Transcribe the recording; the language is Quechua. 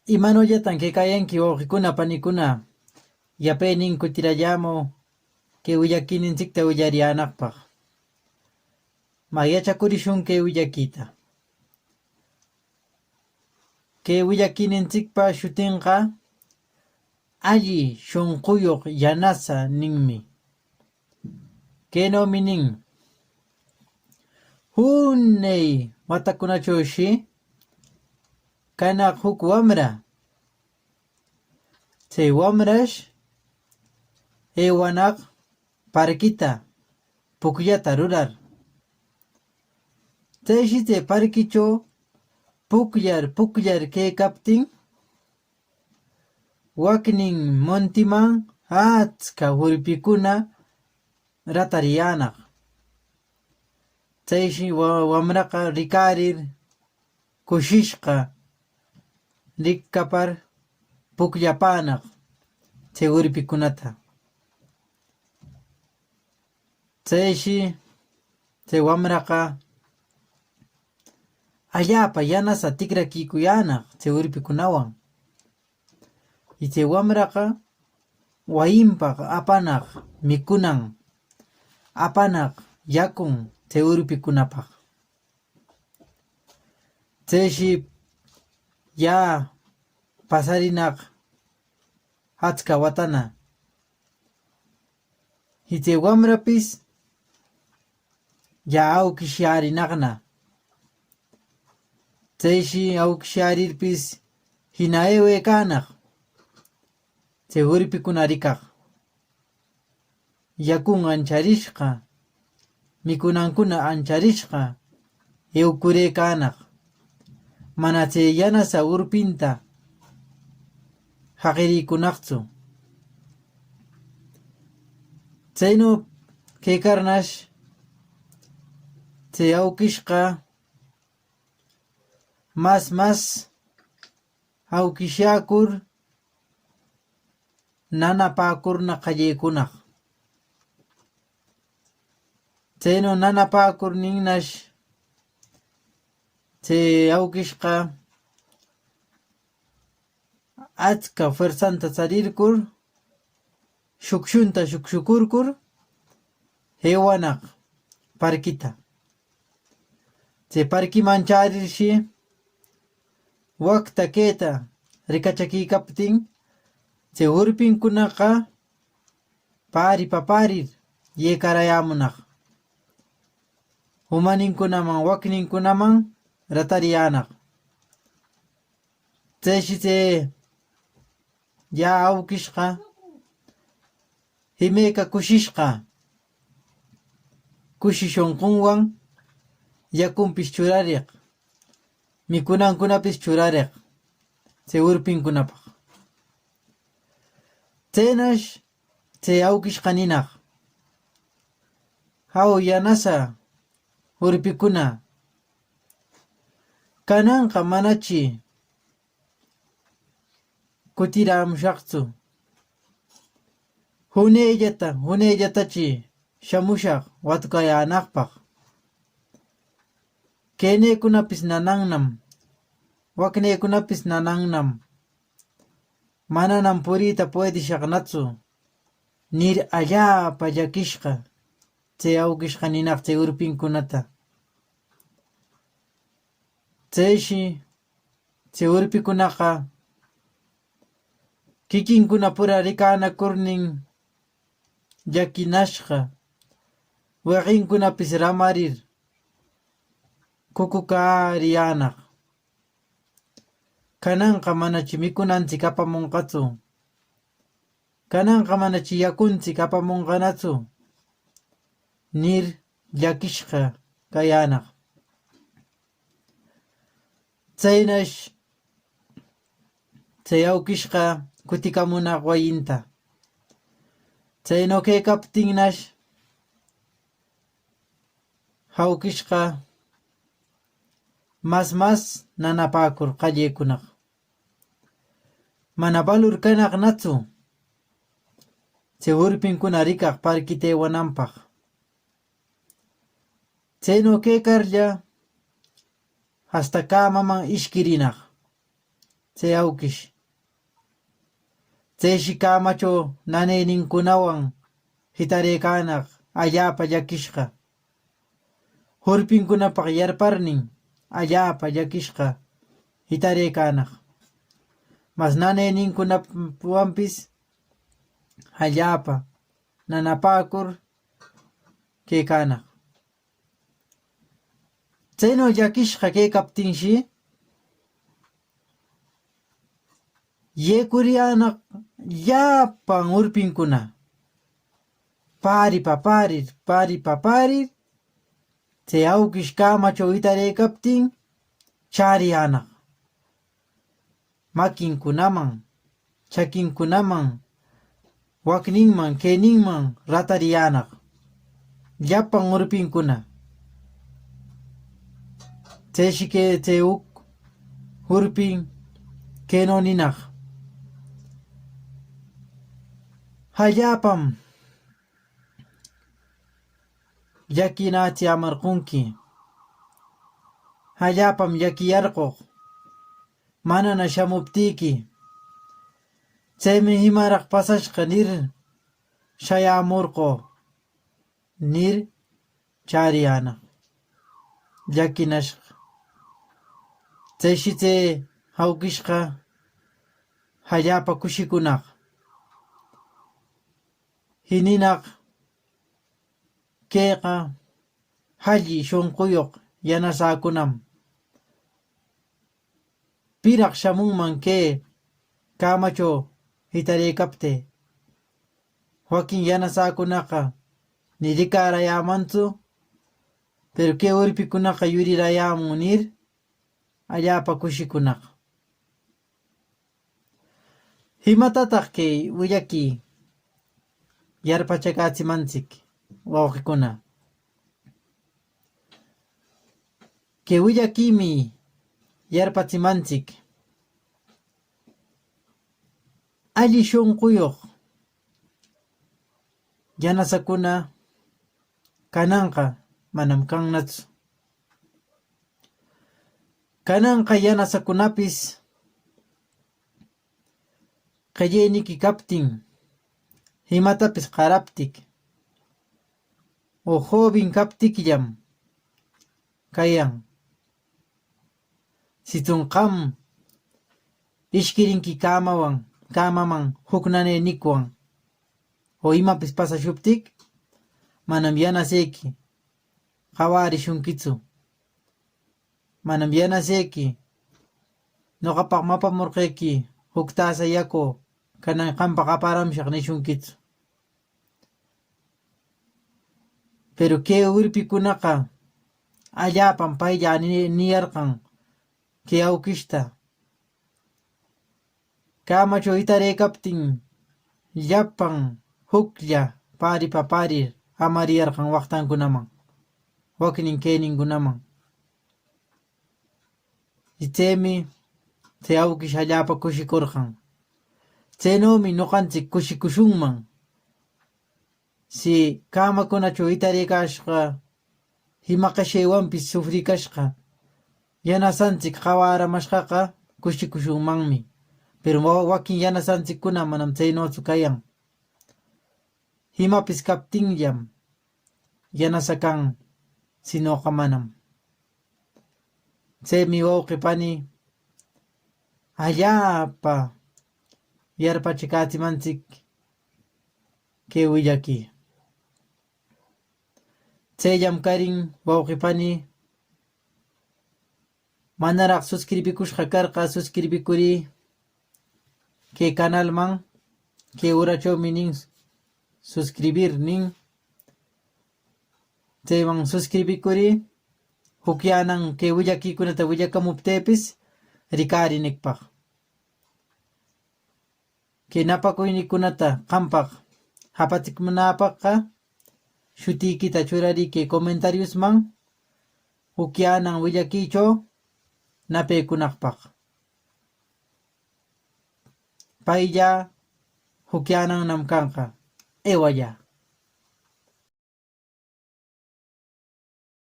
Imanöllatan këkäyanki wawqikuna panikuna? Yapënin kutirallämu kay willakïnintsikta willariyänaqpaq. Ma yachakurishun kay willakïta. Kay willakïnintsikpa shutinqa Alli shunquyuq yanasa ninmi. Kënömi nin: Unay watakunachöshi kanaq huk wamra. Chay wamrash aywanaq parkita pukllata rurar. Chayshi chay parkichaw pukllar pukllar kaykaptin waknin montiman achka urpikuna ratariyaanaq. Chayshi wamraqa rikaarir kushishqa rikapar pukllapaanaq chay urpikunata. Chayshi chay wamraqa allaapa yanasa tikrakuyaanaq chay urpikunawan. Y chay wamraqa wasinpaq apanaq mikunan, apanaq yakun chay urpikunapaq. Chayshi yaa pasarinaq achka watana. Y chay wamrapis yaa awkishyarinaqna. Chayshi awkishyarirpis hina aywaykaanaq chay urpikuna rikaq. Yakun ancharishqa, mikunankuna ancharishqa aywakuraykaanaq. Mana chay yanasa urpinta haqirikunaqtsu. Chaynaw kaykarnash chay awkishqa mas mas awkishyakur nanapaakurna qallaykunaq. Chaynaw nanapaakurninnash chay awkishqa achka fuerzanta charirkur shukshunta shukshukurkur aywanaq parkita. Chay parkiman chaarirshi wakta kayta rikachakuykaptin chay urpinkunaqa paaripa paarir yaykarayaamunaq. Umaninkunaman wakninkunaman ratariyaanaq. Chayshi chay yaa awkishqa imayka kushishqa kushi shunqunwan yakunpis churariq, mikunankunapis churariq chay urpinkunapaq. Chaynash chay awkishqa ninaq: Haw yanasa urpikuna, kananqa manachi kutiramushaqtsu. Hunayllata hunayllatachi shamushaq watukayaanaqpaq. Kayninkunapis nanannam, wakninkunapis nanannam. Mananam puriyta puedishaqnatsu nir allaapa llakishqa chay awkishqa ninaq chay urpinkunata. Chayshi chay urpikunaqa kikinkunapura rikanakurnin llakinashqa waqinkunapis ramarir kukukaariyaanaq. Kananqa manachi mikunanchik apamunqatsu, kananqa manachi yakunchik apamunqanatsu nir llakishqa kayaanaq. Chaynash chay awkishqa kutikamunaq wasinta. Chaynaw kaykaptinnash awkishqa mas mas nanapaakur qallaykunaq. Mana valur kanaqnatsu chay urpinkuna rikaq parkita aywananpaq. Chaynaw kaykarlla hasta kamaman ishkirinaq. Chay awkish. Chayshi camachaw nanayninkunawan hitaraykaanaq allaapa llakishqa. Urpinkunapaq yarparnin allaapa llakishqa hitaraykaanaq. Mas nanayninkunawanpis allaapa nanapaakur kaykaanaq. Chaynaw llakishqa kaykaptinshi yaykuriyaanaq llapan urpinkuna paaripa paarir, paaripa paarir chay awkish kamachaw hitaraykaptin chariyaanaq makinkunaman, chakinkunaman, wakninman, kayninman ratariyaanaq llapan urpinkuna. Chayshi kay chay huk urpin kaynaw ninaq: Allaapam llakinachiyaamarqunki, allaapam llakiyarquq manana shamuptiyki, chaymi imaraq pasashqa nir shayaamurquu nir chariyaanaq llakinashqa. Chayshi chay awkishqa allaapa kushikunaq. Hininaq kayqa alli shunquyuq yanasaakunam. Piraq shamunman kay kamachaw hitaraykaptii? Wakin yanasaakunaqa ni rikaarayaamantsu, pero kay urpikunaqa yurirayaamun nir allaapa kushikunaq. Imatataq kay willakii yarpachakachimanchik, wawqikuna? Kay willakiimi yarpachimanchik alli shunquyuq yanasakuna kananqa manam kannatsu. Kananqa yanasakunapis qillayniyki kaptin, imatapis qaraptik o joven kaptikillam kayan. Sitsun qam ishkirinki kamawan kamaman huk nanaynikwan o imapis pasashuptik, manam yanasayki qawarishunkitsu. Manam yanasayki ñuqapaq mapamurqayki huk tasa yaku kanan qampaq aparamushaq nishunkitsu. Pero kay urpikunaqa allaapam paylla niyarqan kay awkishta. Kamachaw hitaraykaptin llapan huklla paaripa paarir amariyarqan waqtankunaman, waknin kayninkunaman. Y chaymi chay awkish allaapa kushikurqan. Chaynawmi ñuqanchik kushikushunman si kamakunachaw hitaraykashqa ima qishaywanpis sufrikashqa yanasanchik qawaramashqaqa kushikushunmanmi, pero wakin yanasanchikkuna manam chaynawtsu kayan. Imapis kaptinllam yanasa kan, sinuqa manam. Chaymi wawqi pani allaapa yarpachakachimanchik kay willakii. Chayllam karin wawqi pani manaraq suscribikushqa karqa suscribikuri kay kanalman kay urachawmi nin suscribir nin chayman suscribikuri huk yanan kay willakiykunata willakamuptiypis rikaarinikpaq. Kay napakuyninkunata qampaq hapachikunapaqqa shutiykita churari kay comentariosman huk yanan willakiychaw napaykunaqpaq. Paylla huk yanannam kanqa. Aywallaa.